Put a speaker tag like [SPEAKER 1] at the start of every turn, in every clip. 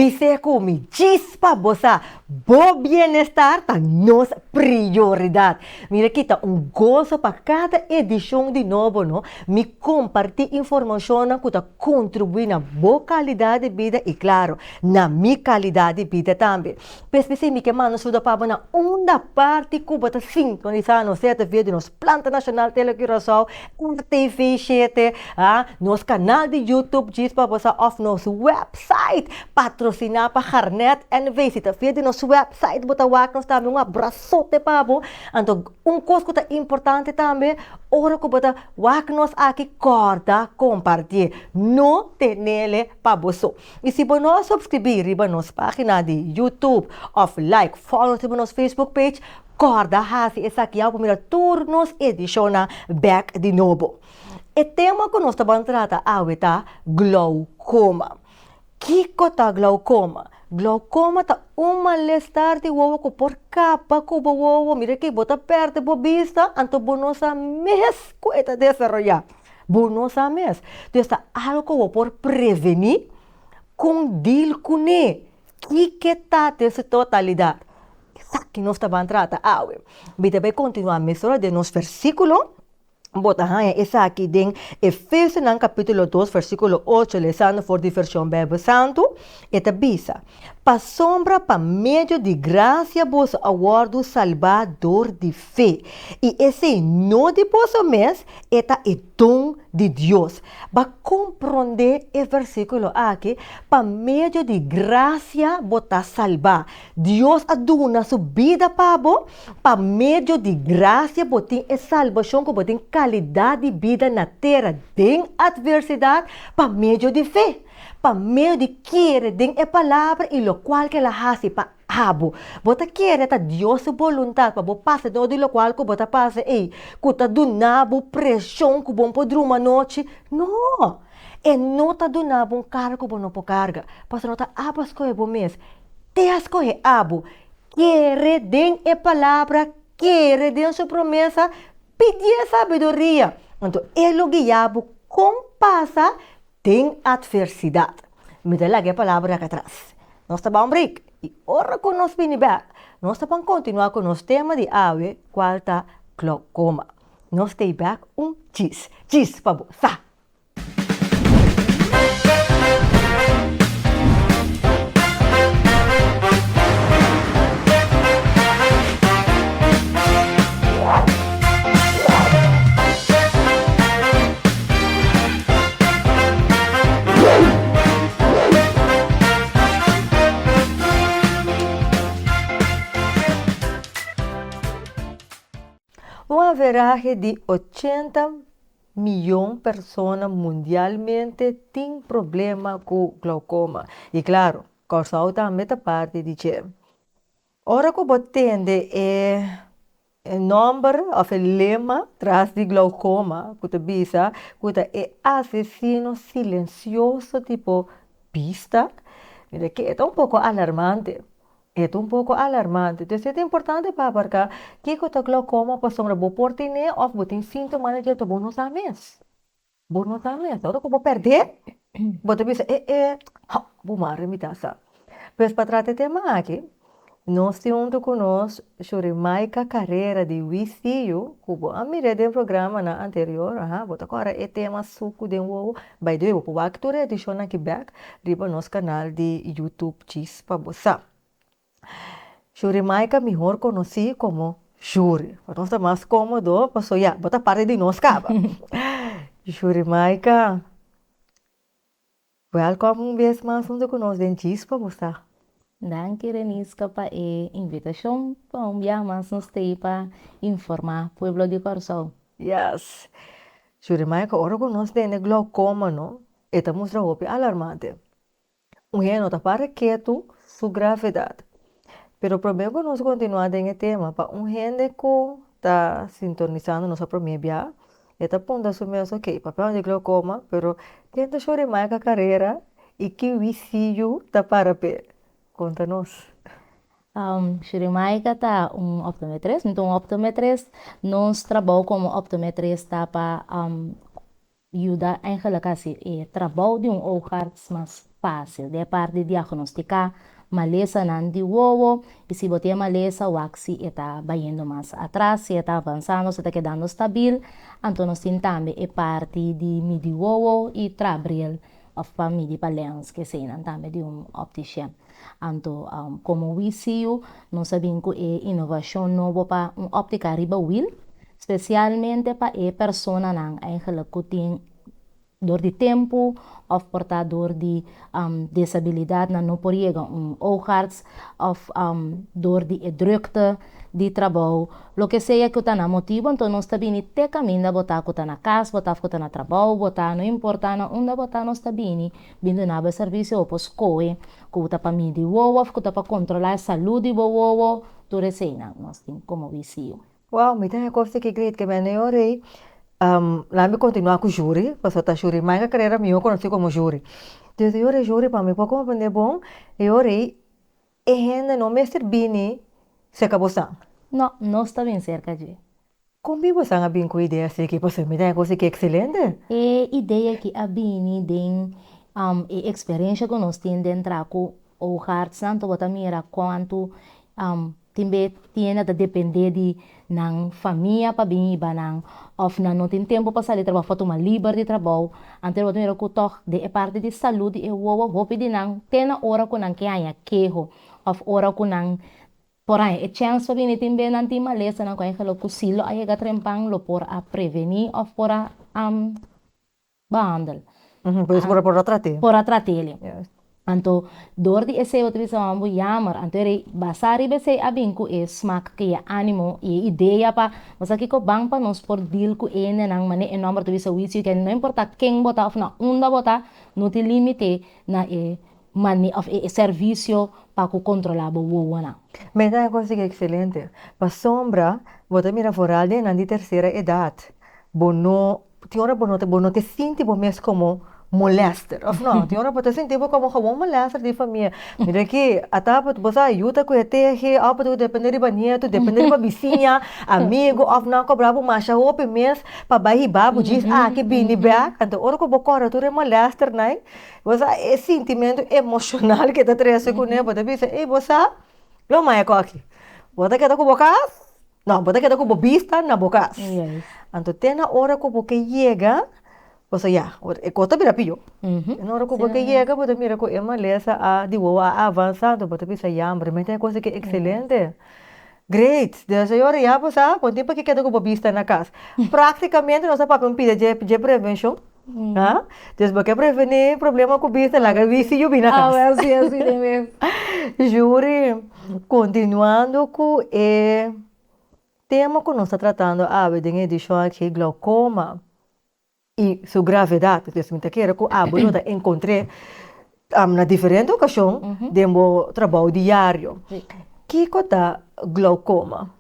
[SPEAKER 1] Bis'é ku mi djis pa bo sa, bo bienestar ta nos prioridat. Mira ki ta un goso pa kada edishon di nobo no, mi kompartí informashonnan ku ta kontribuí na bo kalidat di bida i klaro, na mi kalidat di bida tambe. P'es p'esei mi ke manda un saludo pa bo na unda parti ku bo ta sintonisá nos, sea ta via di nos Planta Nashonal Tele Curaçao, RTV shete, a, nos kanal di YouTube djis pa bo sa òf nos wèpsait patrosiná pa Garnet NV. Si ta via di nos wèpsait bo ta wak nos tambe un abrasote pa bo. Anto un kos ku ta importante tambe ora ku bo ta wak nos aki kòrda kompartié, no tenele pa bo so. I si bo no a supskribí riba nos página di YouTube òf like, follow nos riba nos Facebook page, Kòrda hasi esaki ya pa mira tur nos edishonnan bèk di nobo. E tema ku nos ta ban trata awe ta gloukoma. Kiko ta gloukoma? Gloukoma ta un malestar di wowo ku por kaba ku bo wowo. Mira aki, bo ta pèrdè bo bista, anto bo no sa mes ku e ta desaroyá. Bo no sa mes. Dus ta algu ku bo por prevení kon dil kuné. Kiko ta den su totalidat? Esaki nos ta ban trata awe. Mi ta bai kontinuá mesora den nos versíkulo. Bo ta haña esaki den Efesionan kapítulo dos versíkulo ocho, lesando for di Vershon Beibel Santu. E ta bisa, Pasobra pa medio di grasia boso a wòrdu salbá dor di fe, i esei no di boso mes, e ta e don di Dios. Ba komprondé e versíkulo aki, Pa medio di grasia bo ta salbá. Dios a duna su bida pa bo, pa medio di grasia bo tin e salbashon ku bo tin kalidat di bida na tera den atversidat pa medio di fe, pa medio di kere den e palabra i lokual ku el a hasi pa abo. Bo ta kere ta Dios su boluntat pa bo pasa dor di lokual ku bo ta pasa ei, ku ta duna bo preshon ku bo no por druma anochi? No! E no ta duna bo un karga ku bo no por karga, pasobra no ta abo a skohe bo mes. Te a skohe abo. Kere den e palabra, kere den su promesa, pidié sabiduria. Anto e lo guia bo kon pasa den atversidat. Mi ta laga e palabra aki atras. Nos ta bai un break i ora ku nos bini bèk, nos ta ban kontinuá ku nos tema di awe kual ta glaukoma. Nos stay bèk un djis. Djis pa bo sa! Un averahe di ochenta miyon persona mundialmente tin problema ku glaukoma. I klaro, Kòrsou tambe ta parti di dje. Ora ku bo tende e E nòmber òf e lema tras di glaukoma ku ta bisa ku ta e asesino silensioso tipo bista, mira ke e ta un poko alarmante, e ta un poko alarmante. Entonces e ta importante pa abarká kiko ta glaukoma pasobra bo por tene òf bo tin síntomanan dje bo no sa mes. Bo no ta mester. Ora ku bo pèrdè, bo ta bisa, e e, ho, bo mare mi ta sa. Pues pa trata e tema aki, nos tin huntu ku nos Shurimaika Carrera di We See You, ku bo a mir'é den programanan anterior, aha, bo ta kòrda e tema suku den wowo. By the way, bo por wak tur e edishonnan aki bèk riba nos kanal di YouTube djis pa bo sa. Shuri Maika mihor konosí komo Shuri. Pa nos ta mas kómodo paso ya bo ta parti di nos kaba. Shuri Maika, wèlkòm un bes mas huntu ku nos den Chispa bo sa.
[SPEAKER 2] Danki Reniska pa e invitashon pa un biaha mas nos ta ei pa informá pueblo di Kòrsou.
[SPEAKER 1] Yes. Shuri Maika, ora ku nos tende glaukoma no, e ta mustra hopi alarmante. Un hende no ta para ketu su gravedat. Pero promé ku nos kontinuá den e tema, pa un hende ku ta sintonisando nos a promé bia, e ta puntra su mes, ok, papia di glaukoma, pero ken ta shori Maika Carrera i ki wisiyu ta para p'e? Konta nos.
[SPEAKER 2] Shori Maika ta un optometrist, mi ta un optometrist. Nos trabou komo optometrist ta pa yuda eigenlijk hasi e trabou di un oogarts mas. fásil den e parti di diagnostiká malesanan di wowo i si bo tin e malesa wak si e ta bayendo mas atras, si e ta avansando, si e ta kedando stabil. Anto nos tin tambe e parti di midi wowo i traha bril òf pa midi pa lèns ku eseinan tambe di un optishèn. Anto komo WCU nos a bin ku e inovashon nobo pa un òptika riba wil, spesialmente pa e personanan eigenlik ku tin dor di tempu òf por ta dor di desabilidat nan no por yega un oogarts òf dor di e drukte di trabou, loke sea ku ta nan motibu anto nos ta bini te kaminda bo ta ku ta na kas bo ta òf ku ta na trabou bo ta no importa na unda bo ta nos ta bini bin duna bo e servisio bo por skohe ku ta pa midi wowo òf ku ta pa kontrolá e salú di bo wowo tur eseinan nos tin komo WCU.
[SPEAKER 1] Wow, mi ta haña kos aki great ke mene ora ei laat mi kontinuá ku Juri, pasobra ta Juri Mike a karera mihó konosí komo Juri. Dus e ora ei Juri pa mi por komprendé bon, e ora ei e hende no mester bini serka bosan.
[SPEAKER 2] No, nos ta bin serka dje.
[SPEAKER 1] Kon bin bosan a bin ku idea asiki? Pasobra mi ta haña kos aki ekselente.
[SPEAKER 2] E idea aki a bini den e eksperensha ku nos tin den traha ku oogartsnan, anto bo ta mira kuantu Tin be tienda ta depende di nan famia pa bin hiba nan of nan no tin tempo pa sali trabou of pa tuma liber di trabou. Anto bo ta mira ku tog den e parti di salud di e wowo hopi di nan te na ora ku nan ke haña keho of ora ku nan por haña e chèns pa bini tin be nan tin malesanan ku eigenlijk ku si lo a yega trempan lo por a preveni of por a behandel.
[SPEAKER 1] Pues por a trat'é.
[SPEAKER 2] Por a trat'é. Anto dor di esei bo ta bisa mama bo jammer. Anto e rei basá riba esei a bin ku e smak ku e ánimo i e idea pa bo sa kiko ban pa nos por deal ku e hendenan manera e nòmber ta bisa huisio ke no importá ken bo ta òf na unda bo ta no tin límite na e mane òf e servisio pa ku kontrolá bo wowonan.
[SPEAKER 1] Mi ta konsigi ekselente. Pasobra bo ta mira foral den nan di tersera edat bo no Tin ora bo no ta bo no ta sinti bo mes komo molester òf no? Tin ora bo ta sinti bo komo gewoon molester di famia. Mira aki ata bo sa yuda ku e tehe òf bo ta depende riba nieto, depende riba bisiña, amigu òf nan kobra bo masha hopi mes pa bai hiba bo djis aki bini bèk. Anto ora ku bo kòrda tur e molesternan bo sa e sintimentu emoshonal ke ta trese kuné bo ta bisa ey bo sa lo maya kòki bo ta keda ku bo kas. No, bo ta keda ku bo bista na bo kas. Anto te na ora ku bo ke yega, bo sa ya, e kos ta bira pió. Te na ora ku bo ke yega, bo ta mira ku e malesa a di wowo a avansa, anto bo ta bisa yamber, mi ta e kos aki ekselente. Great! Des e ora ya bo sa, bo no tin paki keda ku bo bista na kas. Praktikamente nos a papia un pida dje dje prevenshon, ha? Des bo ke prevení problema ku bista, laga bista yu bini na kas.
[SPEAKER 2] Así, así mes.
[SPEAKER 1] Juri. Kontinuando ku e tema ku nos ta tratando awe den e edishon aki, glaukoma i su gravedat. Pues mi ta kere ku abo lo ta enkontr'é na diferente okashon den bo trabou diario. Kiko ta glaukoma?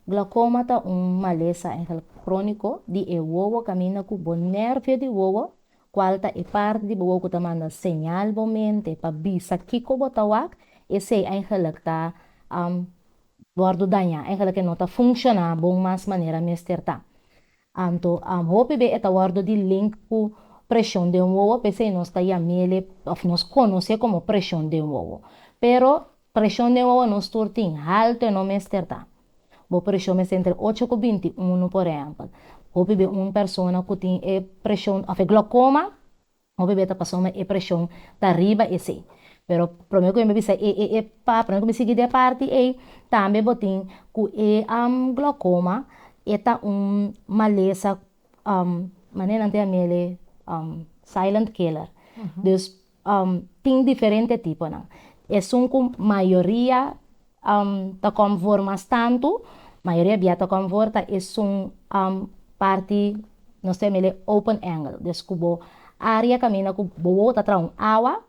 [SPEAKER 2] Glaukoma ta un malesa eigenlijk króniko di e wowo kaminda ku bo nèrvio di wowo Cual ta e parti di bo wowo cu ta manda señal bo mente pa bisa kico bo ta wak, esey eigenlijk ta wordo daña, eigenlijk e no ta funciona bon mas manera mester ta. Anto hopi be e ta wordo di link cu presion den wowo, p'esey nos ta yam'ele of nos conoce como presion den wowo. Pero presion den wowo nos tur tin, halto e no mester ta. Bo preshon mester entre ocho ku 21 por ehèmpel. Hopi be un persona ku tin e preshon òf e glòkoma, hopi be ta pasobra e preshon ta riba esei. Pero promé ku mi bisa e e e pa promé ku mi sigui den e parti ei, tambe bo tin ku e glòkoma e ta un malesa manera nan ta yam'el silent killer. Dus Tin diferente tiponan. Esun ku mayoria ta kom voor mas tantu, mayoria bia ta kom voor ta esun parti nos ta yam'el open angle. Dus ku bo area kaminda ku bo wowo ta traha un awa,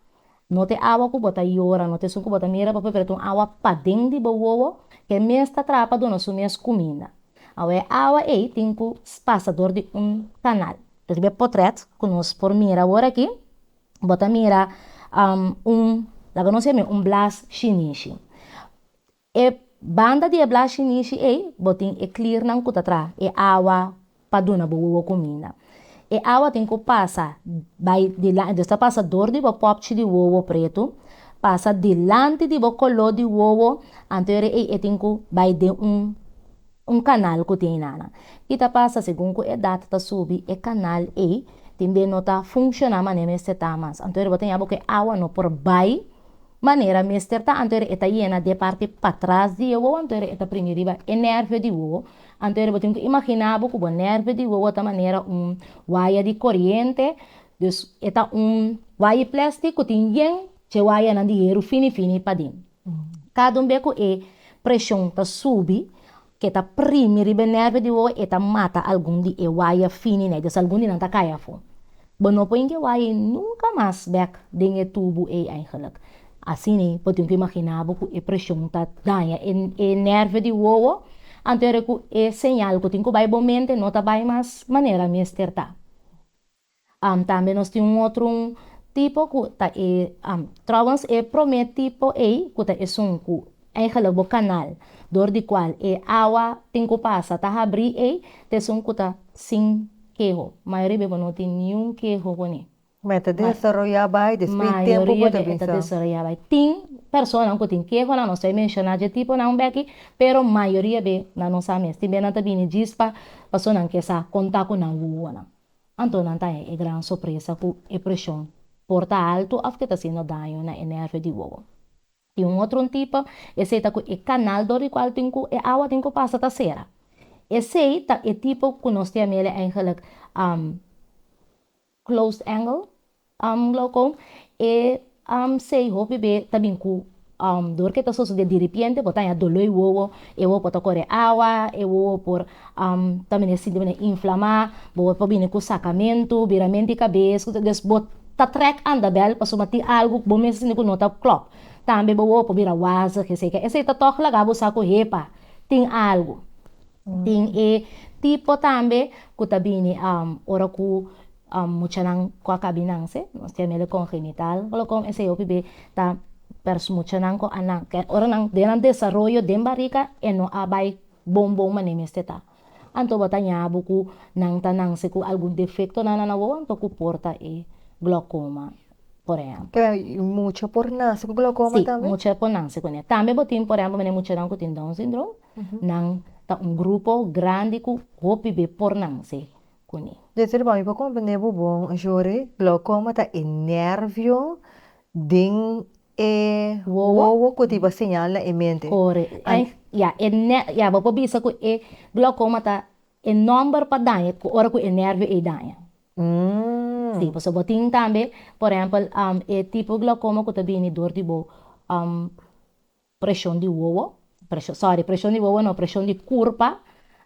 [SPEAKER 2] no ta e awa ku bo ta yora, no ta esun ku bo ta mira papia, pero ta un awa paden di bo wowo ke mes ta traha pa duna su mes kuminda. Awe e awa ei tin ku pasa dor di un kanal. Riba e potret ku nos por mira awor aki, Bo ta mira un, laga nos yam'é un blas shinishi. E banda di e blas shinishi ei bo tin e kliernan ku ta traha e awa pa duna bo wowo kuminda. E awa tin ku pasa bai dilanti, dus ta pasa dor di bo pòpchi di wowo pretu, pasa dilanti di bo koló di wowo, anto e ei e tin ku bai den un un kanal ku tin einan. I ta pasa segun ku edat ta subi e kanal ei tin be no ta funshoná manera mester ta mas. Anto bo ta haña bo ku e awa no por bai manera mester ta, anto e ta yena den parti patras di e wowo, anto e ta primi riba e nervio di wowo. Anto bo tin ku imaginá bo ku bo nervio di wowo ta manera un waya di koriente, dus e ta un waya plèstik ku tin yen dje wayanan di heru fini fini paden. Kada un be ku e preshon ta subi, ku ta primi riba e nervio di wowo, e ta mata algun di e waya fini nei, dus algun di nan ta kai afó. Bo no por hinka e waya nunka mas bèk den e tubo ei eigenlijk. Asina bo tin ku imaginá bo ku e preshon ta daña e nervio di wowo, anto ku e señal ku tin ku bai bo mente no ta bai mas manera mester ta. Tambe nos tin un otro tipo ku ta e trouwens e promé tipo ei ku ta esun ku eigenlijk bo kanal dor di kual e awa tin ku pasa ta habrí ei, ta esun ku ta sin keho. Mayoria be bo no tin niun keho kuné.
[SPEAKER 1] Ma ta desaroyá bai despues tempu
[SPEAKER 2] Mayoria
[SPEAKER 1] bo ta
[SPEAKER 2] be e ta
[SPEAKER 1] bisa.
[SPEAKER 2] desaroyá bai. Tin personanan ku tin kehonan, nos ta menshoná dje tiponan bèki, pero mayoria be nan no sa mes. Tin be nan ta bini djis pa pasobra nan ke sa konta ku nan wowonan. Anto nan ta e gran sorpresa ku e preshon por ta altu òf ku ta hasiendo daño na e nervio di wowo. Tin un otro tipo, esei ta ku e kanal dor di kual tin ku e awa tin ku pasa ta sera. Esei ta e tipo ku nos ta yam'é eigenlijk closed angle glaucoma. E sei hopi be ta bin ku dor ku e ta sosodé diripiente bo ta haña doló di wowo, e wowo por ta kore awa, e wowo por ta mene sinti mene inflamá, bo por bini ku sakamentu, biramentu di kabes, dus bo ta trèk andabèl pasobra tin algu ku bo mes ta sinti ku no ta klòp. Tambe bo wowo por bira wazig, esei esei ta tòg laga bo sa ku hepa tin algu. Tin e tipo tambe ku ta bini ora ku muchanan ku a kaba di nase, nos ta yam'é congenital glaucoma, esei hopi be ta muchanan ku a ora nan den nan desaroyo den barika e no a bai bon bon manera mester ta. Anto bo ta haña bo ku nan ta nase ku algun defektonan na nan wowo anto ku por ta e glaucoma, por ehèmpel.
[SPEAKER 1] Ke mucha por nase ku glaucoma
[SPEAKER 2] Sí,
[SPEAKER 1] tambe?
[SPEAKER 2] mucha por nase kuné. Tambe bo tin por ehèmpel manera muchanan ku tin Down syndrome, nan ta un grupo grandi ku hopi be por nase kuné.
[SPEAKER 1] Dus pa mi por komprendé bo bon, Jori, glaucoma ta e nervio den e
[SPEAKER 2] Wowo.
[SPEAKER 1] wowo ku ta hiba señal na e mente.
[SPEAKER 2] Kore. Ja, e ne, ja, bo por bisa ku e glaucoma ta e nòmber pa daña ku ora ku e nervio ei daña. Sí, pasobra bo tin tambe, por ehèmpel, e tipo glaucoma ku ta bini dor di bo preshon di wowo, preshon, sorry, preshon di wowo no, preshon di kurpa,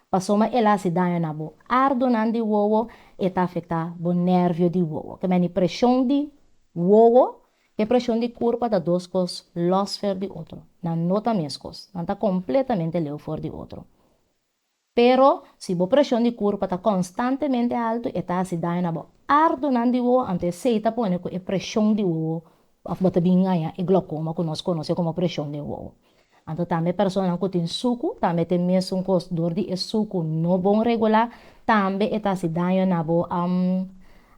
[SPEAKER 2] pasobra el a hasi daño na bo ardonan di wowo, e ta afektá bo nervio di wowo. Ke men preshon di wowo e preshon di kurpa ta dos kos lòs for di otro. Nan no ta mes kos, nan ta kompletamente leu for di otro. Pero si bo preshon di kurpa ta konstantemente altu, e ta hasi daño na bo ardonan di wowo, anto esei ta pone ku e preshon di wowo òf bo ta bin haña e glaucoma ku nos konosé komo preshon di wowo. Anto tambe personanan ku tin suku, tambe tin mesun kos, dor di e suku no bon regulá, tambe e ta hasi daño na bo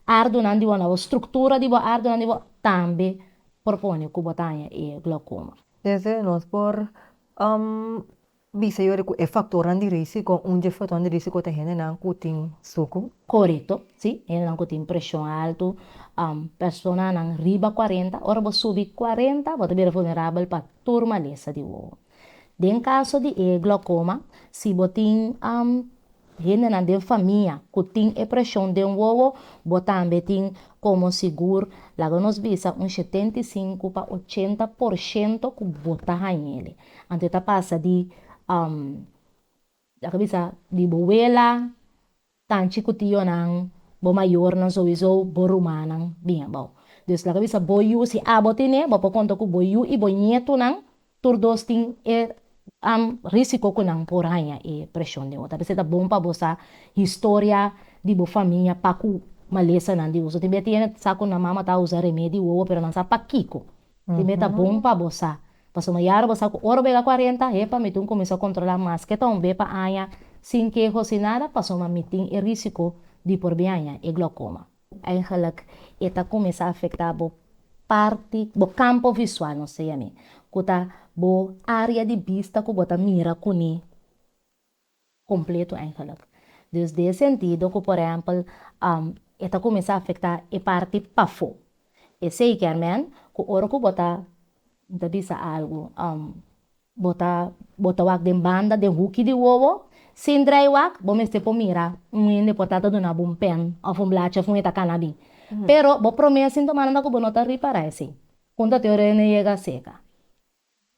[SPEAKER 2] ardonan di wowo, na bo struktura di bo ardonan di wowo, tambe por pone ku bo ta haña e glaucoma.
[SPEAKER 1] Dus nos por bisa Jori ku e faktornan di risiko, un di e faktornan di risiko ta hendenan ku tin suku?
[SPEAKER 2] Korekto, sí, hendenan ku tin preshon altu, personanan riba 40, ora bo subi 40, bo ta bira vulnerabel pa tur malesa di wowo. Den kaso di e glaucoma, si bo tin hendenan den famia ku tin e preshon den wowo, bo tambe tin komo sigur, laga nos bisa un 75 pa 80% ku bo ta hañ'é. Anto ta pasa di laga bisa di bo wela, tanchi ku tionan, bo mayornan sowieso, bo rumannan bin abou. Dus laga bisa bo yu, si abo tin'é, bo por konta ku bo yu i bo ñetunan, tur dos tin e risiko ku nan por haña e preshon den wowo. Ta p'esei ta bon pa bo sa historia di bo famia pa ku malesanan di wowo. Tin bia tin hende sa ku nan mama ta usa remedi wowo, pero nan sa pakiko. Tin bia ta bon pa bo sa. Pasobra yara bo sa ku ora bo yega 40, hepa mi tin kuminsá kontrolá maske ta un be pa aña sin keho sin nada, pasobra mi tin e risiko di por bin haña e glaucoma. Eigenlijk e ta kuminsá afektá bo parti, bo kampo visual nos ta yam'é, ku ta bo área di bista ku bo ta mira kuné kompleto eigenlijk. Dus den e sentido ku por ehèmpel e ta kuminsá afektá e parti pafó. Esei kier men ku ora ku bo ta, mi ta bisa algu, Bo ta bo ta wak den banda den huki di wowo, sin drai wak bo mester por mira un hende por ta ta duna bo un pen of un blachi of un hende ta kana bin. Pero bo prome sintomanan ta ku bo no ta ripara esei. Kon ta te ora e no yega seka.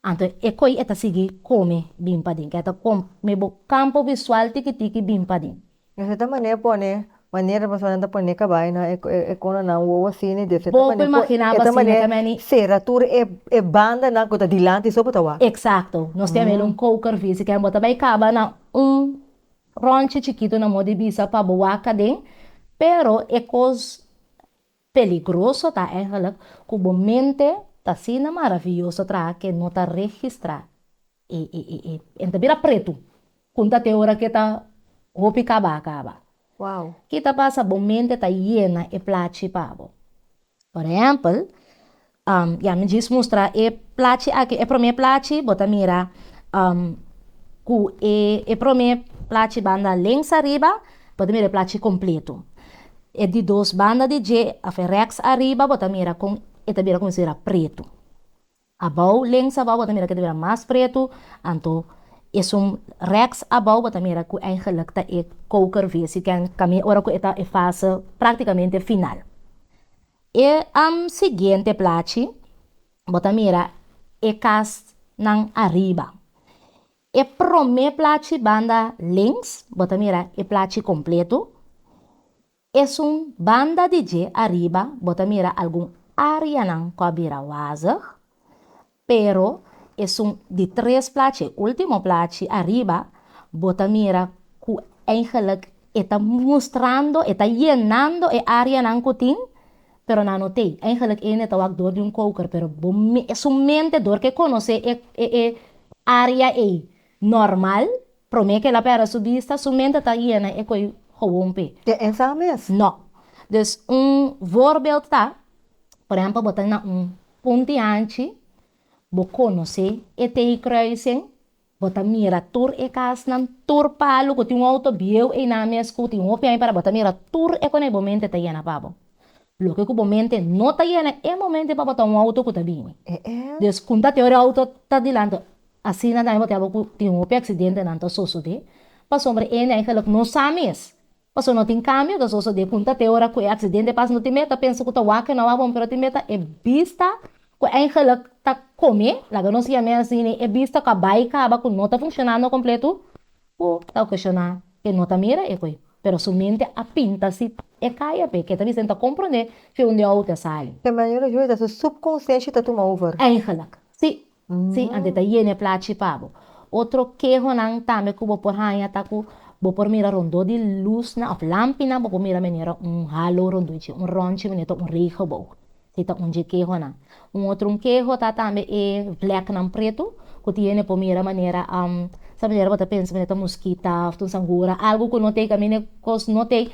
[SPEAKER 2] Anto e koi e ta sigui kome bin paden, ke ta kome bo kampo visual tiki tiki bin paden.
[SPEAKER 1] De cierta manera pone manera pasobra nan ta pone cabai na e cononan wowo asina de cierta
[SPEAKER 2] Bo por
[SPEAKER 1] manera
[SPEAKER 2] imagina bo
[SPEAKER 1] e ta
[SPEAKER 2] asina
[SPEAKER 1] manera
[SPEAKER 2] ta meni.
[SPEAKER 1] cera tur e bandanan cu ta dilanti so bo ta wak.
[SPEAKER 2] Exacto, nos ta yama el un kokervis, ken bo ta bay caba na un ronchi chikito na modo di bisa pa bo wak aden, pero e cos peligroso ta eigenlijk cu bo mente ta asina maraviyoso traha ke no ta registra e e e e en ta bira pretu cu ta te ora ke ta hopi caba caba.
[SPEAKER 1] Wow.
[SPEAKER 2] Ki ta pasa bo mente ta yena e plachi pa bo. Por ehempel, ya mi djis mustra e plachi aki, e prome plachi bo ta mira cu e e prome plachi banda links ariba bo ta mira e plachi completo. E di dos banda di dje of e reks ariba bo ta mira con e ta bira como si era pretu. Abou links abou bo ta mira cu e ta bira mas pretu, anto esun reks abou bo ta mira cu eigenlijk ta e kokervisie ken caminda ora cu e ta e fase practicamente final. E siguiente plachi bo ta mira e kasnan ariba. E promé plachi banda links bo ta mira e plachi kompleto. Esun banda di dje ariba bo ta mira algun áreanan ku a bira wazig, pero esun di tres plachi, e último plachi ariba, bo ta mira ku eigenlijk e ta mustrando, e ta yenando e áreanan ku tin, pero nan no t'ei. Eigenlijk ene ta wak dor di un koker, pero bo su mente dor ke konosé e e área ei normal, promé ke el a pèrdè su bista, su mente ta yena e koi gewoon p'e.
[SPEAKER 1] Te e sa mes?
[SPEAKER 2] No. Dus un voorbeeld ta, por ehèmpel bo ta na un punti hanchi, bo konosé e T-kruising, Bo ta mira tur e kasnan, tur palu ku tin un outo bieu einan mes ku tin hopi aña para bo ta mira tur e kone bo mente ta yena pa bo. Loke ku bo mente no ta yena e momente pa bo ta un outo ku ta bini. Dus ku ta te ora e outo ta dilanti asina tambe bo ta bo ku tin hopi aksidentenan ta sosode pasobra e hende eigenlijk no sa mes. Pasobra no tin kambio ta sosodé ku ta te ora ku e aksidente pasa no tin meta pensa ku ta wak no wak bon pero tin meta e bista ku eigenlik ta kome laga nos yam'é asina e bista ku a bai kaba ku no ta funshonando kompleto ku ta okashoná ke no ta mira e koi pero su mente a pinta si e kaya p'e ke ta bisa e ta komprondé fi unda e outo a sali.
[SPEAKER 1] Te manera yo ta su subkonsiensha ta tuma over.
[SPEAKER 2] Eigenlik si Sí, anto e ta yena e plachi pa bo. Otro kehonan tambe ku bo por haña ta ku bo por mira rondó di lusnan òf lampinan, bo por mira manera un halo rondó dje, un ròntje manera ta un regenboog. Esei ta un dje kehonan. Un otro un keho ta tambe e vlèknan pretu ku tin hende por mira manera sa manera bo ta pensa manera ta muskita òf ta un sangura, algu ku no t'ei kaminda e kos no t'ei.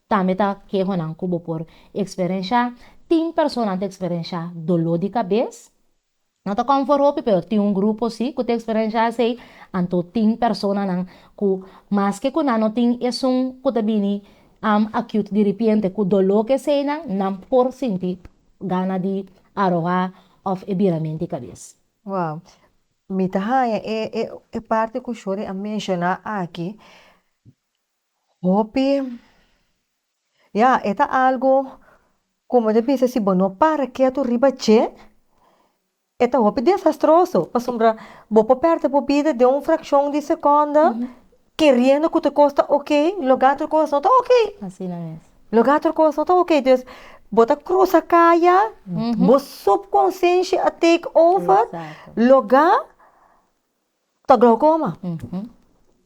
[SPEAKER 2] Tambe ta kehonan ku bo por eksperenshá. Tin personanan ta eksperenshá doló di kabes. No ta comfort hopi pero tin un grupo si cu ta experiencia esey, anto tin personanan cu maske cu nan no tin esun cu ta bini acute diripiente cu dolor cu eseynan, nan por sinti gana di aroha of e birament di cabes.
[SPEAKER 1] Wow. Mi ta haña e e parti cu Shori a menciona aki hopi, ya e ta algo Como ta bisa si bo no para ketu riba dje, e ta hopi desastroso, pasobra bo por pèrdè bo bida den un frakshon di sekonda keriendo ku tur kos ta oke, loga tur kos no ta oke.
[SPEAKER 2] Asina mes.
[SPEAKER 1] Loga tur kos no ta oke, dus bo ta krusa kaya, bo supkonsenshi a take over, loga Ta glaucoma?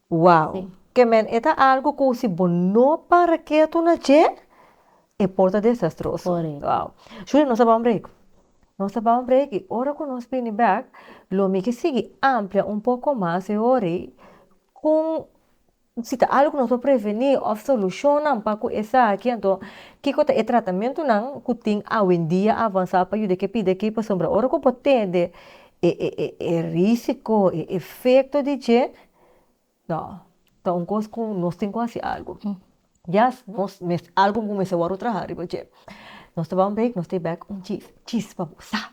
[SPEAKER 1] Wow! Ke men e ta algo ku si bo no para ketu na dje, e por ta desastroso. Wow! Shuri, nos a ba un break. Nos a ba un break i ora ku nos bini bek, lo mi ke sigui amplia un poko mas e ora ei kon. Si ta algu ku nos por prevení òf solushonnan pa ku esaki, anto kiko ta e tratamentunan ku tin awendia avansá pa yuda ke pida aki? Pasobra ora ku bo tende e e e risiko, e efekto di dje, no, ta un kos ku nos tin ku hasi algu. Yes, nos mes algu ku mester wòrdu traha riba dje. Nos ta bai un break, nos ta bèk un djis, djis pa bo sa.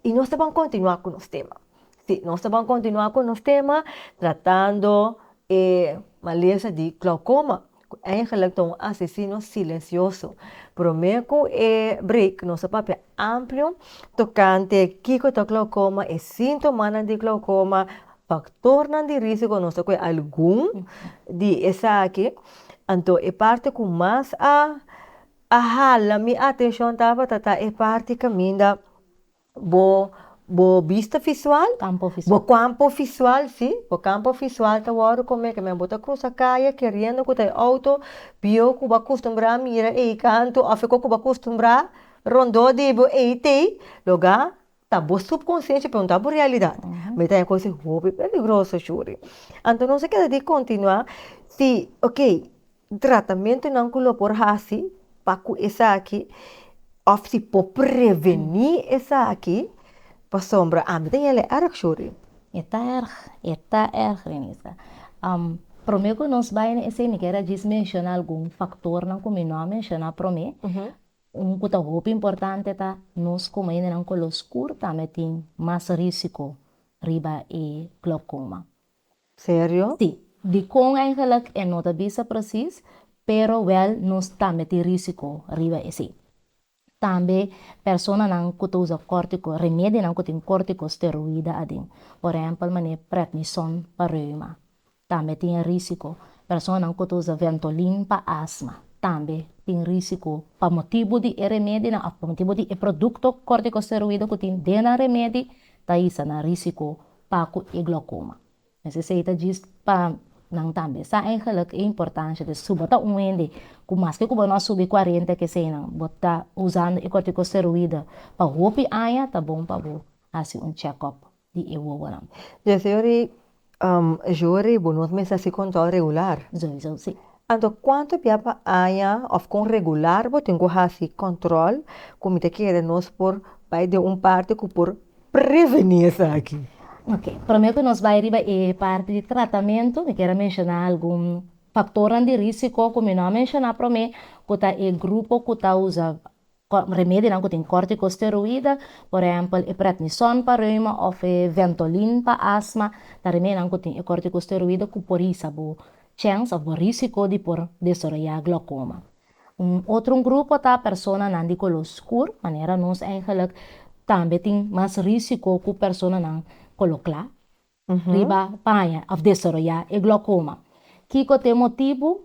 [SPEAKER 1] I nos ta ban kontinuá ku nos tema. Sí, nos ta ban kontinuá ku nos tema tratando e malesa di glaukoma, ku eigenlik ta un asesino silensioso. Promé ku e break nos a papia amplio tokante kiko ta glaukoma, e síntomanan di glaukoma, faktornan di rísiko, nos ta kohe algun di esaki. Anto e parti ku mas a A hala mi atencion tabata ta e parti caminda bo bo bista visual,
[SPEAKER 2] Campo visual.
[SPEAKER 1] bo campo visual, si, bo campo visual ta wordo come, ke men bo ta cruza caya keriendo cu ta e auto bieu cu bo a custumbra mira ey canto of e cu bo a custumbra rondo di bo ey tey, loga ta bo subconsciente pero no ta bo realidad. Mi ta e cos hopi peligroso Shuri. Anto nos a keda di continua si, ok. Tratamentunan ku lo por hasi pa ku esaki òf si por prevení esaki pasobra ami ta yele èrg Shuri.
[SPEAKER 2] E ta èrg, e ta èrg Renisa. Promé ku nos bai na esei mi kier a djis menshoná algun faktornan ku mi no a menshoná promé. Un ku ta hopi importante ta nos komo hendenan koló skur tambe tin mas risiko riba e glaukoma.
[SPEAKER 1] Serio?
[SPEAKER 2] Sí. Dikon eigenlijk e no ta bisa precies, pero wel nos tambe tin risico riba esey. Tambe personanan cu ta usa cortico, remedinan cu tin corticosteroïde aden, por ehempel manera prednison pa reuma, tambe tin e risico. Personanan cu ta usa ventolin pa asma, tambe tin risico pa motibo di e remedinan of pa motibo di e producto corticosteroïde cu tin den nan remedi ta hisa nan risico pa ku e glaukoma. Mes esei ta djis pa nan tambe sa eigenlijk e importansha di su bo ta un hende ku maske ku bo no a subi kuarenta keseinan bo ta usando e kortikosteroïde pa hopi aña ta bon pa bo hasi un chèkòp di e wowonan.
[SPEAKER 1] Des yori Jori bo no mester hasi kòntròl regular.
[SPEAKER 2] Sowieso si.
[SPEAKER 1] Anto kuantu bia pa aña òf kon regular bo tin ku hasi kòntròl ku mi ta kere nos por bai den un parti ku por prevení esaki.
[SPEAKER 2] Ok, promé ku nos bai riba e parti di tratamentu, mi kier a menshoná algun faktornan di risiko ku mi no a menshoná promé, ku ta e grupo ku ta usa remedinan ku tin kortikosteroïde, por ehèmpel e prednison pa reuma òf e ventolin pa asma, ta remedinan ku tin e kortikosteroïde ku por hisa bo chèns òf bo risiko di por desaroyá glaukoma. Un otro un grupo ta personanan di koló skur, manera nos eigenlijk tambe tin mas risiko ku personanan koló kla riba paña òf desaroyá e glaukoma. Kiko ta e motibu?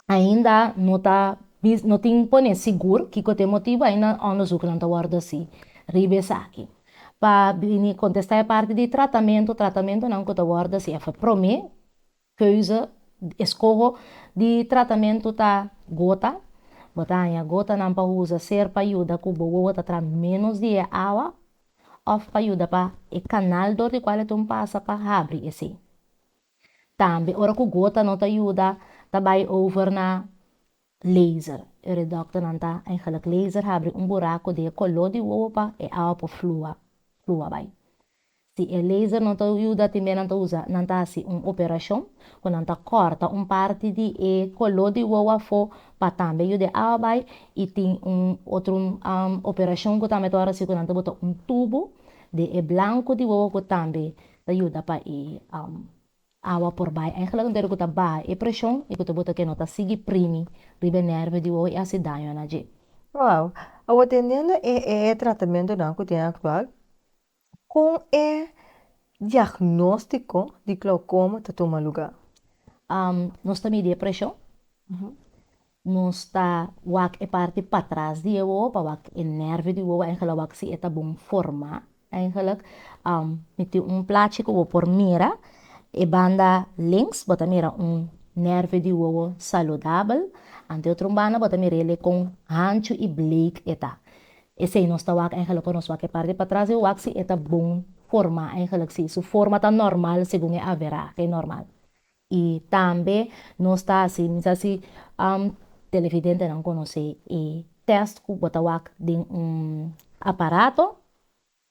[SPEAKER 2] Ainda no ta no tin pone sigur kiko ta e motibu, ainda onderzoeknan ta wòrdu hasi riba esaki. Pa bini kontestá e parti di tratamentu, tratamentunan ku ta wòrdu hasi èf promé Keuze, eskoho, di tratamentu ta gota. Bo ta haña gotanan pa usa ser pa yuda ku bo wowo ta traha ménos di e awa òf pa yuda pa e kanal dor di kual e tun pasa pa habri esei. Tambe ora ku gota no ta yuda ta bai over na laser. E dòkternan ta eigenlijk laser habri un buraku den e koló di wowo pa e awa por flua flua bai. Si e laser no ta yuda tin bia nan ta usa nan ta hasi un operashon ku nan ta kòrta un parti di e koló di wowo afó pa tambe yuda e awa bai i tin un otro operashon ku tambe ta wòrdu hasi ku nan ta bota un tubu di e blanku di wowo ku tambe ta yuda pa e awa por bai. Eigenlijk un ku ta baha e preshon i ku ta bota ke no ta sigui primi riba e nèrvio di wowo i hasi daño na dje.
[SPEAKER 1] Wow. Awor teniendo e e tratamentonan ku tin aktual, Kon e diagnóstiko di glaukoma ta tuma lugá?
[SPEAKER 2] Nos ta midi e preshon. Nos ta wak e parti patras di e wowo pa wak e nervio di wowo eigenlijk wak si e ta bon formá eigenlijk. Mi tin un plachi ku bo por mira. E banda links bo ta mira un nervio di wowo saludabel, anto e otro banda bo ta mira el kon hanchu i bleek e ta. Esei nos ta wak eigenlijk ora nos wak e parti patras di wak si e ta bon formá eigenlijk si su forma ta normal segun e averahe normal. I tambe nos ta hasi, mi sa si televidentenan konosé e tèst ku bo ta wak den un aparato.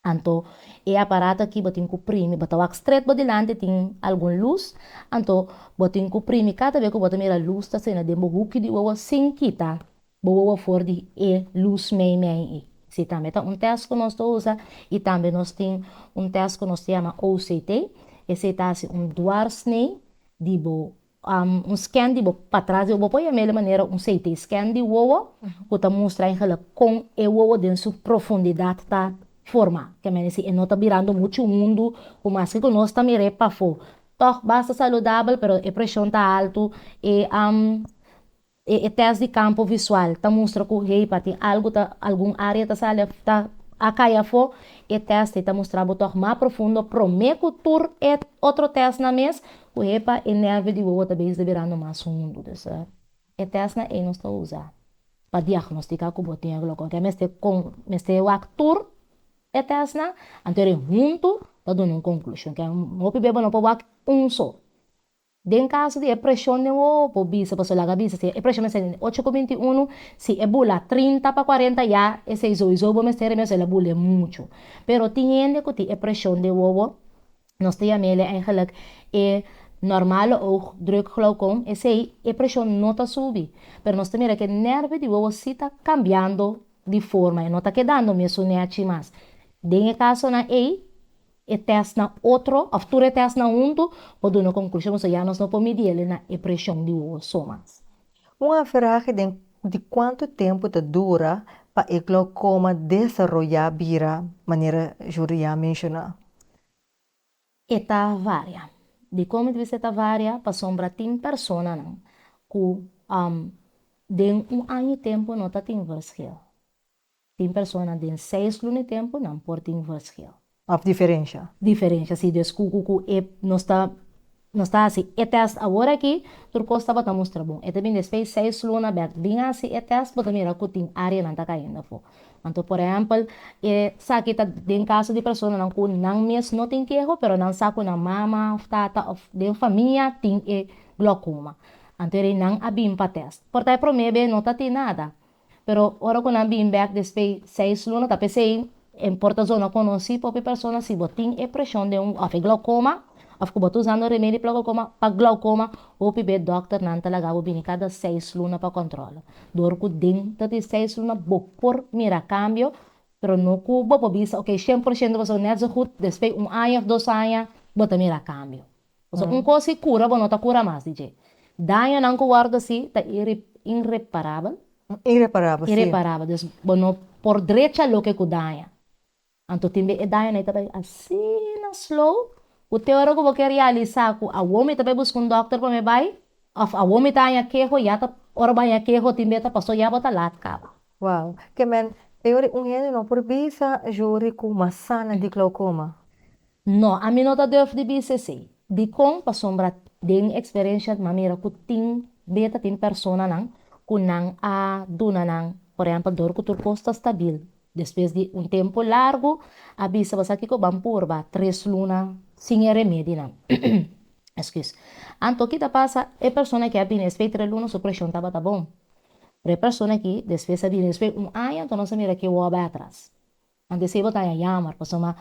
[SPEAKER 2] Anto e aparato aki bo tin ku primi, bo ta wak stret bo dilanti tin algun lus, anto bo tin ku primi kada bes ku bo ta mira lus ta sena den bo huki di wowo sin kita bo wowo for di e lus meimei ei. Si tambe ta un tèst ku nos ta usa i tambe nos tin un tèst ku nos ta yama OCT, esei ta hasi un dwarsnee di bo un scan di bo patras di wowo, bo por yam'el manera un CT scan di wowo ku ta mustra eigenlijk kon e wowo den su profundidat ta forma. Ke mende si e no ta birando muchu hundu ku maske ku nos ta mir'é pafó tòg basta saludabel pero e preshon ta haltu, e E tèst di kampo visual ta mustra ku heipa tin algu ta algun área ta sali ta a kai afó. E tèst ei ta mustra bo tòg mas profundo promé ku tur e otro tèstnan mes ku hepa e nèrvio di wowo ta bezig ta birando mas hundu. Dus e tèstnan ei nos ta usa pa diagnostiká ku bo tin e glòkoma. Ke mester kon mester wak tur e tèstnan anto e huntu ta duna un konklushon. Ke hopi bes bo no por wak un so. Den kaso di e preshon den wowo por bisa pasobra laga bisa si e preshon mester den ocho ku 21 si e bula 30 pa 40 ya esei souiso bo mester remedi pasobra el a bula muchu. Pero tin hende ku tin e preshon den wowo nos ta yam'el eigenlijk e normale oogdrukglaukoom esei e preshon no ta subi pero nos ta mira ku e nervio di wowo si ta kambiando di forma e no ta kedando mesun nechi mas. Den e kasonan ei. E tèstnan otro òf tur e tèstnan huntu por duna konklushon pasobra ya nos no por midi el na e preshon di wowo so mas.
[SPEAKER 1] Un averahe den di kuantu tempu ta dura pa e glaukoma desaroyá bira manera Judy ya menshoná?
[SPEAKER 2] E ta varia. Dikon mi ta bisa e ta varia? Pasobra tin personanan ku den un aña i tempu no ta tin verschil. Tin persona den seis luna di tempu nan por tin verschil.
[SPEAKER 1] Of diferensha.
[SPEAKER 2] Diferensha, si. Dus ku ku ku e nos ta nos ta hasi e tèst awor aki, tur kos tabata mustra bon. E ta bin despues seis luna bèk bin hasi e tèst bo ta mira ku tin áreanan ta kayendo afó. Anto por ehèmpel esaki ta den kaso di personanan ku nan mes no tin keho pero nan sa ku nan mama òf tata òf den famia tin e glaucoma. Anto e nan a bin pa tèst. Por ta e promé be no ta tin nada. Pero ora ku nan bin bèk despues seis luna ta p'esei e por ta zona konosí pa hopi persona si bo tin e preshon den un òf e glaukoma òf ku bo ta usando remedi pa glaukoma pa glaukoma hopi be dòkternan ta laga bo bini kada seis luna pa kòntròl. Dor ku den ta di seis luna bo por mira kambio pero no ku bo por bisa oke 100% pasobra nèt zo gud despues un aña òf dos aña bo ta mira kambio. Pasobra un kos si kura bo no ta kura mas di dje. Dañonan ku wòrdu hasi ta irreparabel.
[SPEAKER 1] Irreparabel, si.
[SPEAKER 2] Irreparabel. Dus bo no por drecha loke ku daña. Anto tin be e dañonan ei ta bai asina slow ku te ora ku bo ke realisá ku awor mi ta bai buska un dòkter pa mi bai òf awor mi ta haña keho ya ta ora bo haña keho tin be ta pasó ya bo ta lat kaba.
[SPEAKER 1] Wow. Ke men e ora un hende no por bisa Juri ku mas sana di glaukoma.
[SPEAKER 2] No, ami no ta durf di bisa esei. Dikon? Pasobra den eksperensia m'a mira ku tin beta tin personanan ku nan a duna nan, por ehèmpel dor ku tur kos ta stabil, despues di un tempu largu a bisa bo sa kiko ban purba tres luna sin e remedinan. Excuse. Anto ki ta pasa? E persona ki a bini despues di tres luna su preshon tabata bon. Pero e persona aki despues a bini despues un aña anto nos a mira ke wou a bai atras. Anto esei bo ta haña jammer pasobra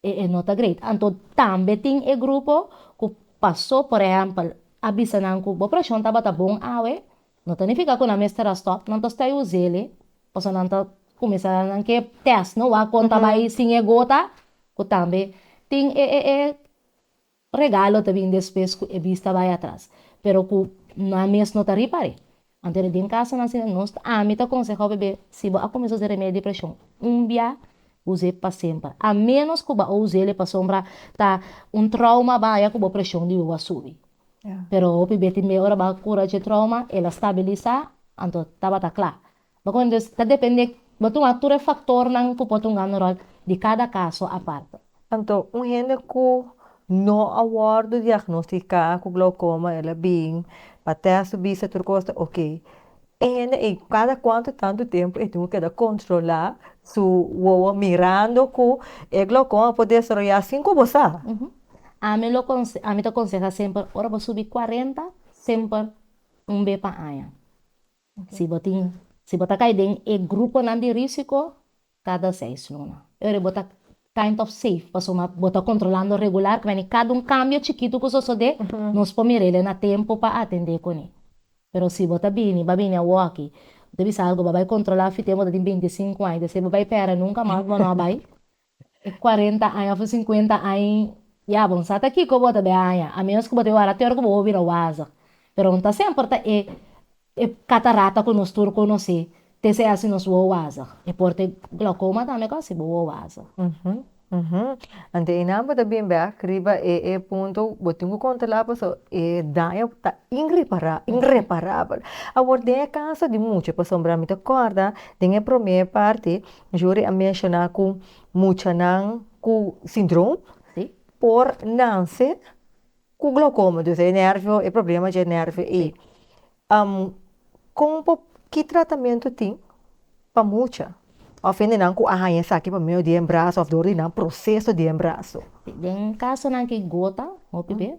[SPEAKER 2] e no ta great. Anto tambe tin e grupo ku pasó por ehèmpel a bisa nan ku bo preshon tabata bon awe, no ta nifiká ku nan mester a stòp, nan ta stay us'el pasobra nan ta kuminsá nan ke tèst no wak kon ta bai sin e gota ku tambe tin e e Regalo ta bin despues ku e bista bai atras, pero ku nan mes no ta ripar'é. Anto den kasonan asina nos ami ta konsehá bebé si bo a kuminsá usa remedi di preshon un bia us'é pa semper, a ménos ku bo a us'é pasobra ta un trauma bo a haña ku bo preshon di bo a subi. Pero hopi bes tin ora bo a kura dje trauma el a stabilisá. Anto tabata kla. Bo kon dus ta depende bo tuma tur e faktornan ku por tunga un ròl di kada kaso apart.
[SPEAKER 1] Anto un hende ku no a wòrdu diagnostiká ku gloukoma el a bin pa tèst su bista tur kos ta oke. E hende ei kada kuantu tantu tempu e tin ku keda kontrolá su wowo mirando ku e gloukoma por desaroyá sin ku bo sa.
[SPEAKER 2] Ami lo ami ta konsehá semper ora bo subi kuarenta semper un be pa aña. Si bo tin, si bo ta kai den e gruponan di risiko, kada seis luna. E ora bo ta kind of safe, pasobra bo ta kontrolando regular, ku meni kada un kambio chikitu ku sosodé, nos por mir'el na tempu pa atendé kuné. Pero si bo ta bini, bo a bini awoki, bo ta bisa algu, bo a bai kontrolá fit'e bo ta tin 25 aña, despues bo bai pèrdè nunka mas bo no a bai. E 40 aña of 50 aña, ya bo no sa ta kiko bo ta bay haña, a menos ku bo ta wara te ora ku bo por bira wazig. Pero no ta semper ta e e katarata ku nos tur konosé te esei hasi nos wowo wazig. E por ta e glaukoma tambe ku hasi bo wowo wazig.
[SPEAKER 1] Anto einan bo ta bin bek riba e e punto bo tin ku kontrolá pasobra e daño ta inreparabel. Awor den e kaso di mucha pasobra mi ta kòrda den e promé parti Juri a menshoná ku muchanan ku sindrom por nanse ku glaukoma, dus e nervio, e problema dje nervio ei. Kon por, ki tratamentu tin pa mucha òf hendenan ku a haña esaki pa medio di embraso òf dor di nan proseso di embraso?
[SPEAKER 2] Den kasonan ki gota hopi be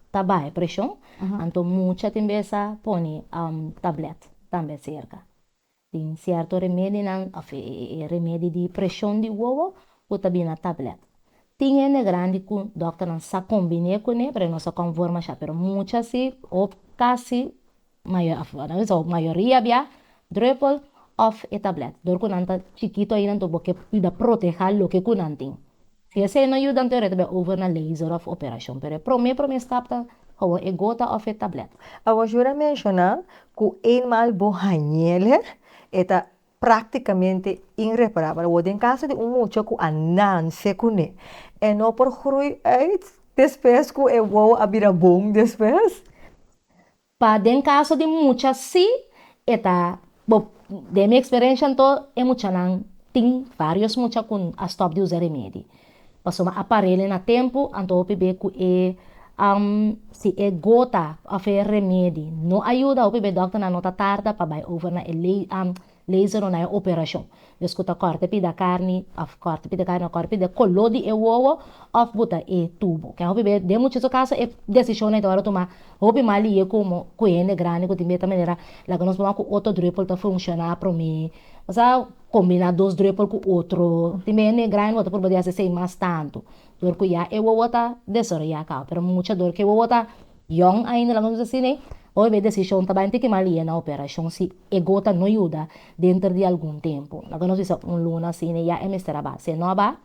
[SPEAKER 2] ta baha e preshon, anto mucha tin bes a pone tablet tambe serka. Tin sierto remedinan of e remedi di preshon di wowo ku ta bini na tablet. Tin hende grandi ku dòkternan sa kombiné kuné pero e no sa konforma sha. Pero mucha si of kasi mayoria bia drùpel of e tablet. Dor ku nan ta chikitu ainda anto bo ke yuda protehá loke ku nan tin. Si esei no yuda anto e ta bai over na laser of operashon. Pero e promé promé stap ta gewoon e gota of e tablet.
[SPEAKER 1] Awor Jura a menshoná ku eenmaal bo hañ'el e ta práktikamente inreparabel. Awor den kaso di un mucha ku a nanse kuné e no por groei uit despues ku e wowo a bira bon despues?
[SPEAKER 2] Pa den kaso di mucha si e ta bo den mi eksperensha anto e muchanan tin varios mucha ku a stòp di usa remedi pasobra a par'el na tempu anto hopi be ku e si e gota òf e remedi no a yuda hopi be dòkternan no ta tarda pa bai over na e Laser o na e operashon. Des ku ta kòrta e pida karni òf kòrta e pida karni òf kòrta e pida koló di e wowo òf buta e tubo. Ke hopi be den muchacho kaso e desishonnan ta wòrdu tumá hopi mas lihe komo ku hende grandi ku tin be ta manera laga nos por ku otro drùpel ta funshoná promé. Osea kombiná dos drùpel ku otro. Tin be hende grandi bo ta purba di hasi esei mas tantu dor ku ya e wowo ta desaroyá kaba. Pero mucha dor ku e wowo ta Yòn ainda laga nos asina ei, hopi be desishon ta bai tiki mal yena operashon si e gota no yuda denter di algun tempu. Laga nos bisa un luna asina ya e mester a ba. Si e no a ba,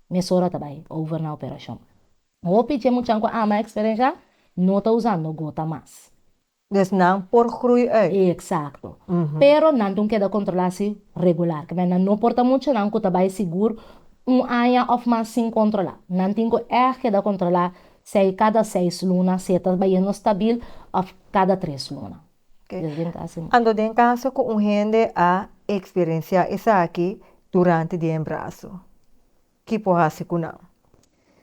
[SPEAKER 2] mesora ta bai over na operashon. Hopi dje muchan ku ama eksperensha no ta usando gota mas.
[SPEAKER 1] Dus nan por groei uit.
[SPEAKER 2] Eksakto. Pero nan tin keda kontrolá si regular. Kimen nan no por ta muchanan ku ta bai sigur un aña òf mas sin kontrolá. Nan tin ku ègt keda kontrolá Sei kada seis luna si e ta bayendo stabil of kada tres luna.
[SPEAKER 1] Oke. Anto den kaso ku un hende a eksperensiá esaki durante di embraso, ki por hasi ku nan?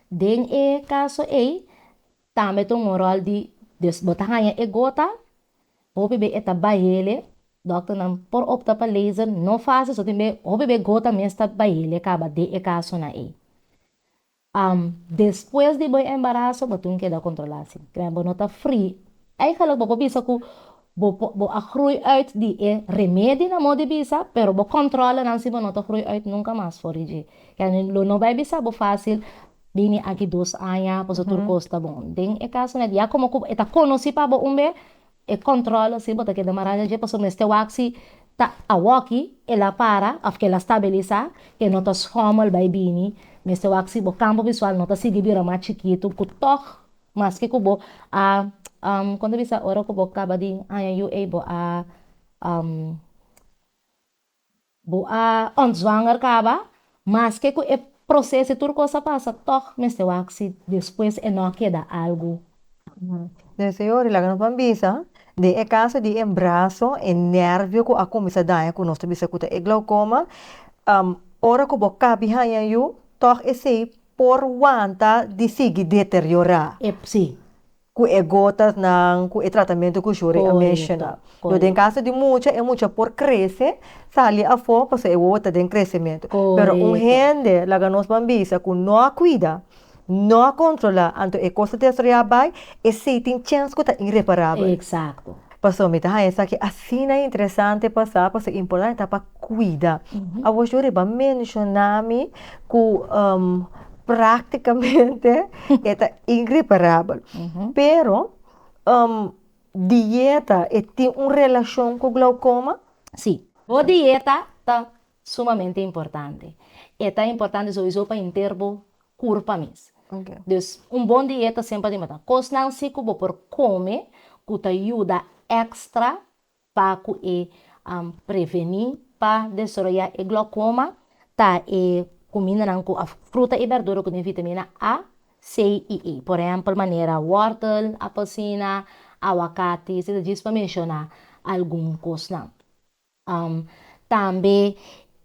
[SPEAKER 2] Den e kaso ei, tambe ta un ròl di, dus bo ta haña e gota, hopi be e ta bayele, dòkternan por opta pa laser, no fásil, so tin be hopi be gota mes ta bayele kaba den e kasonan ei. Despues di bo embaraso bo tin keda kontrolá si. Kren bo no ta free. Eigenlijk bo por bisa ku bo por bo a groei uit di e remedi na modo di bisa, pero bo kòntròlenan si bo no ta groei uit nunka mas for di dje. Kende lo no bai bisa bo fásil bini aki dos aña pasobra tur kos ta bon. Den e kaso net ya komo ku e ta konosí pa bo un be, E controle si bo ta keda mará na dje pasobra mester wak si ta awoki el a para of ke el a stabilisa ke no ta schommel bai bini mester wak si bo campo visual no ta sigui bira mas chikitu ku tog maske ku bo a kon ta bisa ora ku bo kaba di haña yu ei bo a Bo a ontzwanger kaba, maske ku e proseso i tur kos a pasa tòg mester wak si despues e no a keda algu.
[SPEAKER 1] Señor, laga nos ban bisa, Den e kaso di embraso, e nervio ku a kuminsá daña ku nos ta bisa ku ta e glaukoma, ora ku bo kabi haña yu, tòg esei por wanta di sigui deteriorá.
[SPEAKER 2] E sí.
[SPEAKER 1] Ku e gotasnan, ku e tratamentu ku Shuri a menshoná. Lo den kaso di mucha, e mucha por krese, sali afó pasobra e wowo ta den kresementu. Pero un hende, laga nos ban bisa, ku no a kuida, no a kontrolá, anto e kos ta desaroyá bai, esei tin chèns ku ta ireparabel.
[SPEAKER 2] Eksakto.
[SPEAKER 1] Pasobra mi ta haña esaki asina interesante pa sa, pasobra importante ta pa kuida. Awor Shuri bo a menshoná mi ku práktikamente e ta ireparabel. Pero dieta e tin un relashon ku glaukoma?
[SPEAKER 2] Sí. Bo dieta ta sumamente importante. E ta importante souiso pa henter bo kurpa mes. Dus un bon dieta semper ta importante. Kosnan si ku bo por kome ku ta yuda èkstra pa ku e prevení pa desaroyá e glaukoma ta e kumindanan ku òf fruta i bèrdura ku tin vitamina A, C i E. Por ehèmpel manera wòrtel, apelsina, awakati, esei ta djis pa menshoná algun kosnan. Tambe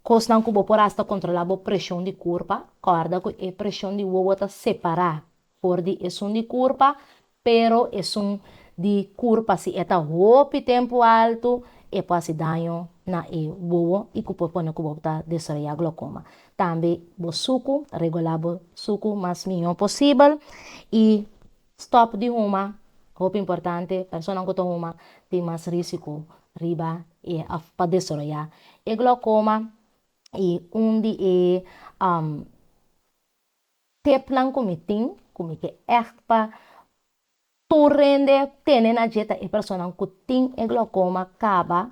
[SPEAKER 2] kosnan ku bo por hasta kontrolá bo preshon di kurpa, kòrda ku e preshon di wowo ta separá for di esun di kurpa, pero esun di kurpa si e ta hopi tempu altu e por hasi daño na e wowo i ku por pone ku bo ta desaroyá glokoma. Tambe bo suku, regulá bo suku mas mihó posibel i Stop di huma, hopi importante, personanan ku ta huma tin mas risiko riba e of pa desaroyá e glaukoma i un di e tipnan ku mi tin ku mi ke ègt pa tur hende tene na dje ta e personanan ku tin e glaukoma kaba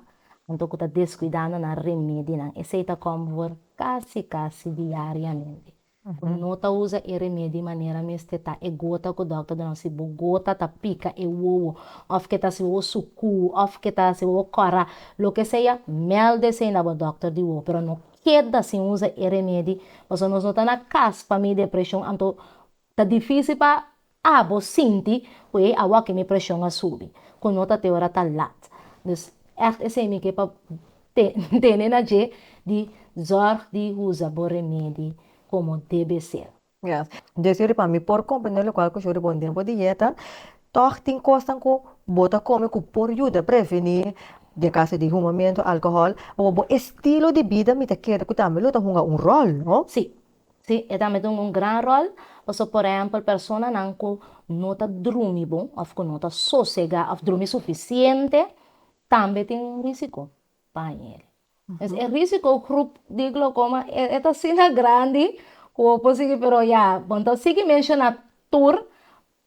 [SPEAKER 2] anto ku ta deskuidando nan remedinan, esei ta kòm for kasi kasi diariamente. Bo no ta usa e remedi manera mester ta e gota ku dòkter duna si bo gota ta pika e wowo òf ke ta hasi wowo suku òf ke ta hasi wowo kòrá loke sea mèlda esei na bo dòkter di wowo pero no keda sin usa e remedi pasobra nos no ta na kas pa midi e preshon anto ta difisil pa abo sinti ku ei awor ke mi preshon a subi ku no ta te ora ta lat dus ègt esei mi ke pa Tene na dje di zorg di usa bo remedi como debe ser.
[SPEAKER 1] Yes. Dje suri pa mi por comprende locual cu shuri bon den bo dieta, toch tin cosnan cu bo ta come cu por yuda preveni den caso di humamento, alcohol, bo bo estilo di bida mi ta kere cu tambe lo ta hunga un rol, no?
[SPEAKER 2] Si. Si, e tambe ta hunga un gran rol, pasobra por ehempel personanan cu no ta drumi bon of cu no ta sosega of drumi suficiente, tambe tin un risiko pa haña el. Pues e risiko grup di glaucoma e ta asina grandi ku bo por sigui pero ya bo no ta sigui menshoná tur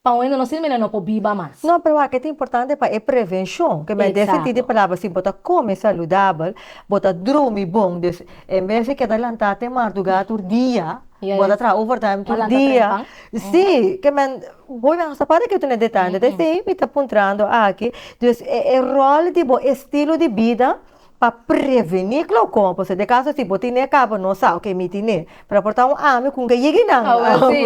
[SPEAKER 2] pa un hende no sinti manera no por biba mas.
[SPEAKER 1] No, pero wak e ta importante pa e prevenshon, ke men den sentido di palabra si bo ta kome saludabel, bo ta drumi bon, dus en bes di keda lantá te mardugá tur dia, Bo ta traha overtime tur dia. Sí, ke men hoy men sa para ke tene detaye. Entonces esei mi ta puntrando aki. Dus e rol di bo estilo di bida pa preveni glaucoma. Pasobra den caso si bo tine caba no sa oke mi tine. Pero por ta un ami ku ke yegi nan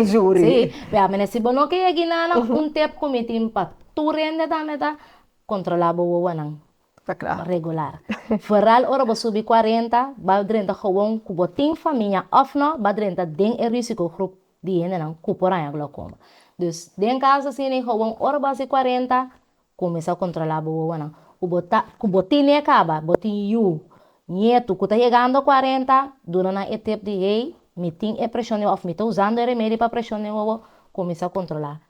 [SPEAKER 2] Juri. Sí, wea mene si bo no ke yegi nan un tip ku mi tin pa tur hende tambe ta controla bo wowonan.
[SPEAKER 1] Ta kla.
[SPEAKER 2] Regular. Vooral ora bo subi 40, ba drenta gewoon ku bo tin famia òf no, ba drenta den e risicogroep di hendenan ku por haña glaucoma. Dus den kaso asina gewoon ora bo hasi 40, kuminsá kontrolá bo wowonan. Ku bo ta, ku bo tine kaba, bo tin yu, nietu ku ta yegando 40, duna nan e tip di hey, mi tin e preshon den wowo òf mi ta usando e remedi pa preshon den wowo, Kuminsá kontrolá.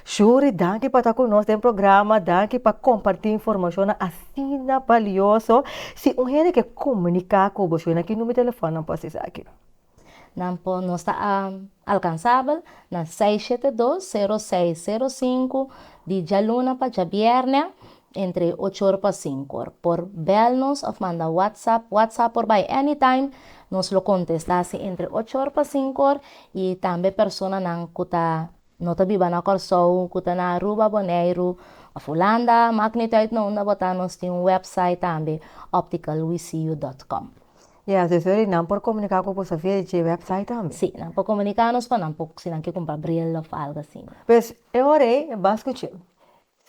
[SPEAKER 1] Shuri, danki pa ta ku nos den programa, danki pa kompartí informashonnan asina balioso. Si un hende ke komuniká ku bo, Shuri, na ki number di telefòn nan por hasi esaki?
[SPEAKER 2] Nan por, nos ta alkansabel na 672 0605 di djaluna pa djabièrnè entre ocho or pa sinku or. Por bèl nos òf manda whatsapp, whatsapp por bai anytime, nos lo kontestá si entre ocho or pa sinku or i tambe personanan ku ta no ta biba na Kòrsou, ku ta na Aruba, Boneiru òf Hulanda, mak nit uit na unda bo ta, nos tin un wèpsait tambe opticalweseeyou dòt kòm.
[SPEAKER 1] Yes, dus ori nan por komuniká ku boso via dje wèpsait tambe?
[SPEAKER 2] Sí, nan por komuniká nos pa nan por si nan ke kumpra bril òf algu asina.
[SPEAKER 1] Pues e ora ei, ban skuch'é.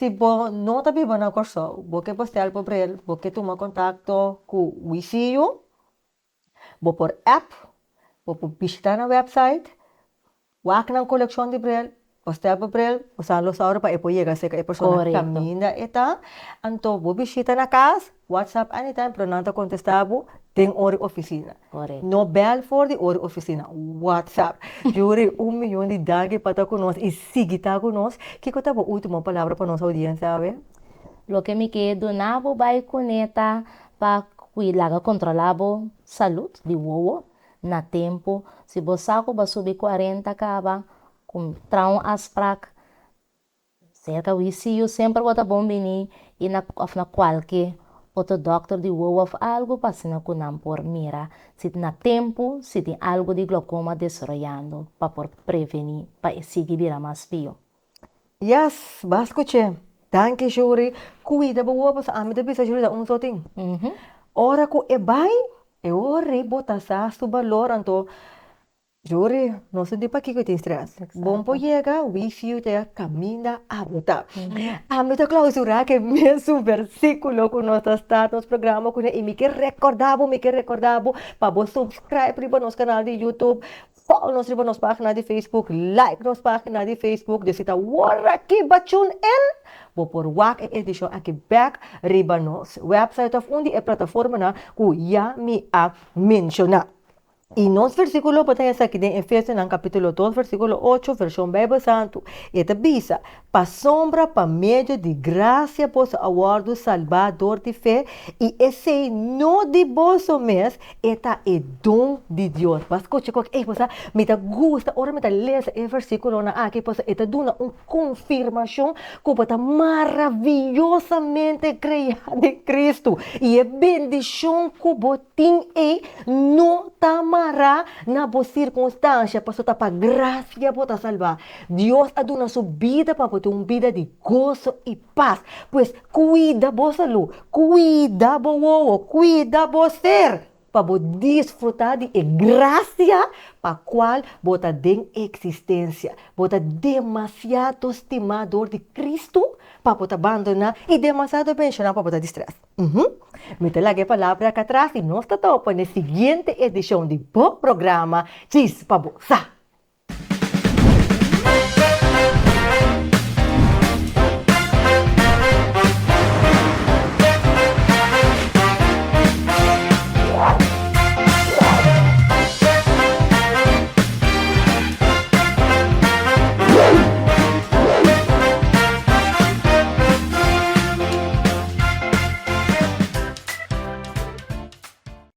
[SPEAKER 1] Si bo no ta biba na Kòrsou, bo ke bestèl bo bril, bo ke tuma kontakto ku WeSeeYou, bo por app, bo por bishitá nan wèpsait, wak nan kolekshon di bril, bestèl bo bril, bo sa los ora pa e por yega serka e persona kaminda e ta. Anto bo bishita na kas, WhatsApp anytime pero nan ta kontestá bo den ora di ofisina. No bèl for di ora di ofisina, WhatsApp. Yuri, un miyon di danki pa ta ku nos i sigui ta ku nos. Kiko ta bo último palabra pa nos oudiensia awe?
[SPEAKER 2] Loke mi ke duna bo bai kuné ta pa laga kontrolá bo salud di wowo na tempu. Si bo sa ku bo a subi kuarenta kaba, traha un afsprak. Serka WCU semper bo ta bon bini i na of na kualke otro dòkter di wowo of algu pa asina ku nan por mira si na tempu si tin algu di glaucoma desaroyando pa por preveni pa e sigui bira mas pio.
[SPEAKER 1] Yes, bo a skuch'é. Danki Shuri. Kuida bo wowo pasobra ami ta bisa Shuri ta un so tin. Ora ku e bai, e ora bo ta sa su balor anto Jori, no sinti pakiko tin stress. Bon por yega, we feel te kaminda abo ta. Ami ta klausurá ku e mesun versíkulo ku nos ta start nos programa kuné i mi ke rekordá bo, mi ke rekordá bo pa bo subscribe riba nos kanal di YouTube, follow nos riba nos página di Facebook, like nos página di Facebook, desi ta wor aki bo tune in, bo por wak e edishon aki bèk riba nos website òf un di e plataformanan ku ya mi a menshoná. I nos versíkulo bo ta esaki den Efesionan kapítulo dos versíkulo ocho vershon Beibel Santu. E ta bisa, Pasobra pa medio di grasia boso a wòrdu salbá dor di fe, i esei no di boso mes, e ta e don di Dios. Bo a skucha ku ey bo sa, mi ta gusta ora mi ta lesa e versíkulonan aki pasobra e ta duna un konfirmashon ku bo ta maraviyosamente kreá den Kristu i e bendishon ku bo Tin ei no ta mará na bo sirkunstansha, pasobra ta pa grasia bo ta salbá. Dios a duna su bida pa bo tin un bida di goso i pas. Pues, kuida bo salú, kuida bo wowo, kuida bo ser, pa bo disfrutá di e grasia pa kual bo ta den eksistensia. Bo ta demasiado stimá dor di Kristu pa bo ta bandoná i demasiado benshoná pa bo ta di strès. Mi ta laga e palabra akatras i nos ta topa n'e siguiente edishon di bo programa Djis pa Bo Sa.